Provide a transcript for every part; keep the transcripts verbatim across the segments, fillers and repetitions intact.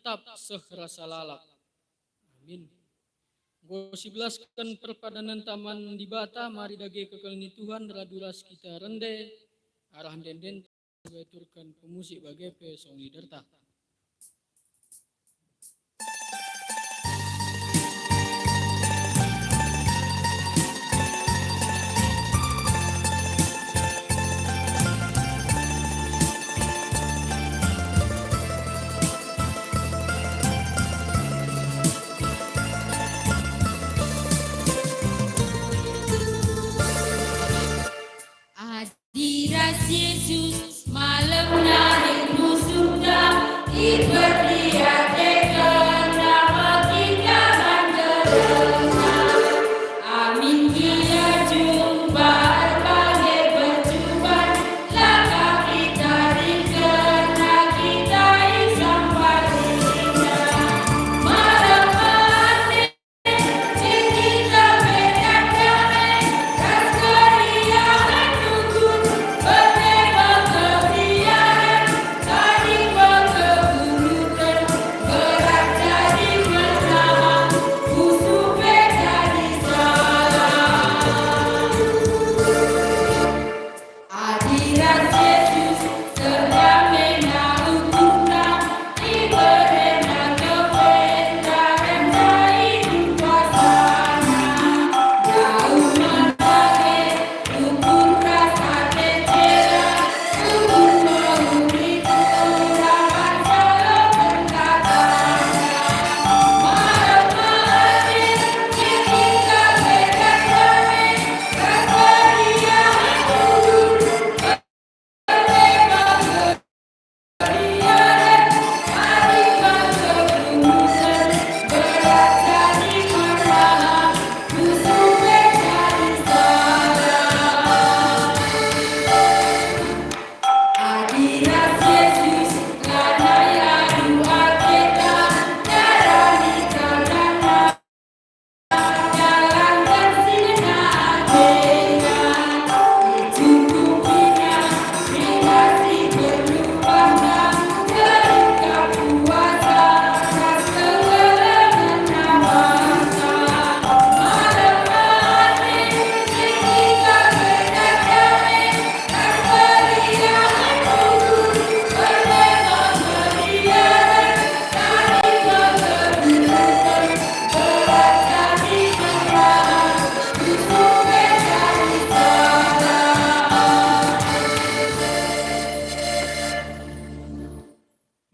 tetap seh rasa lalap. Amin. Enggo sibelasken perpadanenta man Dibata, mari dage kekelengen Tuhan radu ras kita rende, arah ende-enden. Turken pemusik bage pe song leaderta. Adi ras Jesus malem nari musuhta, iperdiateken kita man gelarNa. Amin, ia jumpa erbage percuban, la ka kita ringken, la kita isampariNa. Malem ate Adi ras Jesus, serdamena ukurna, iberena kepentaren ndai kuasana. Jauh man bage, ukur ras ate jera, ukur mehuli turang man saloken katana. Malem ate, kita beda kami,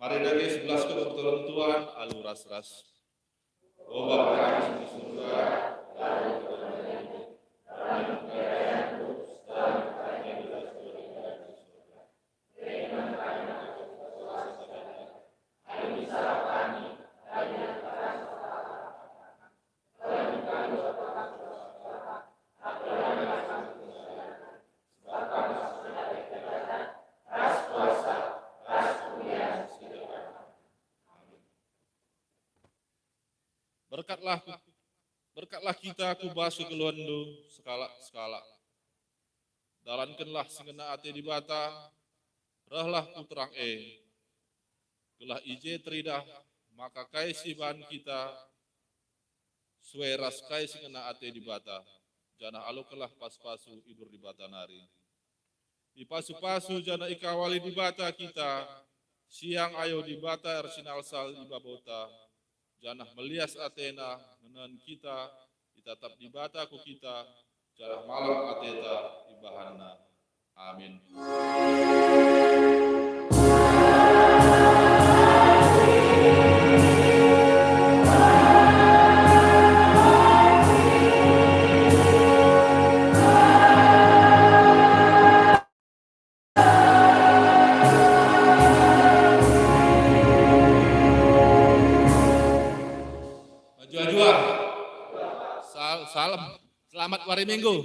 Mari dage sibelasken pertolongan Tuhan alu ras-ras. O Bapa kami si di surga, Berkatlah, berkatlah kita ku bas kegeluhenndu sekalak-sekalak. Dalankenlah si ngena ate Dibata, rehlah ku terang e, gelah i je teridah maka kai si ibahan kita sue ras kai si ngena ate Dibata, janah alokenlah pasu-pasu idur Dibata nari. Ipasu-pasu janah ikawali Dibata kita, siang ayo Dibata ersinalsal i babota, janah melias ateNa ngenen kita, itatap Dibata ku kita, janah malem ateta ibahanNa. Amin. Jua-jua. Sal-, salam. Selamat wari Minggu.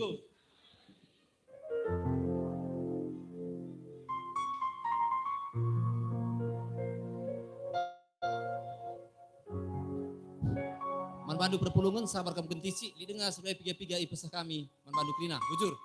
Man bandu perpulungen, sabar kam kentisik, lit denga si piga-piga ipeseh kami man bandu kerina. Bujur.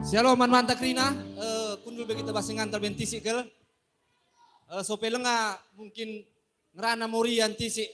Shalom, man manta kerina, eh, kundul be kita bas ngantar ben tisik kal. Eh, sope lenga mungkin ngerana morian tisik,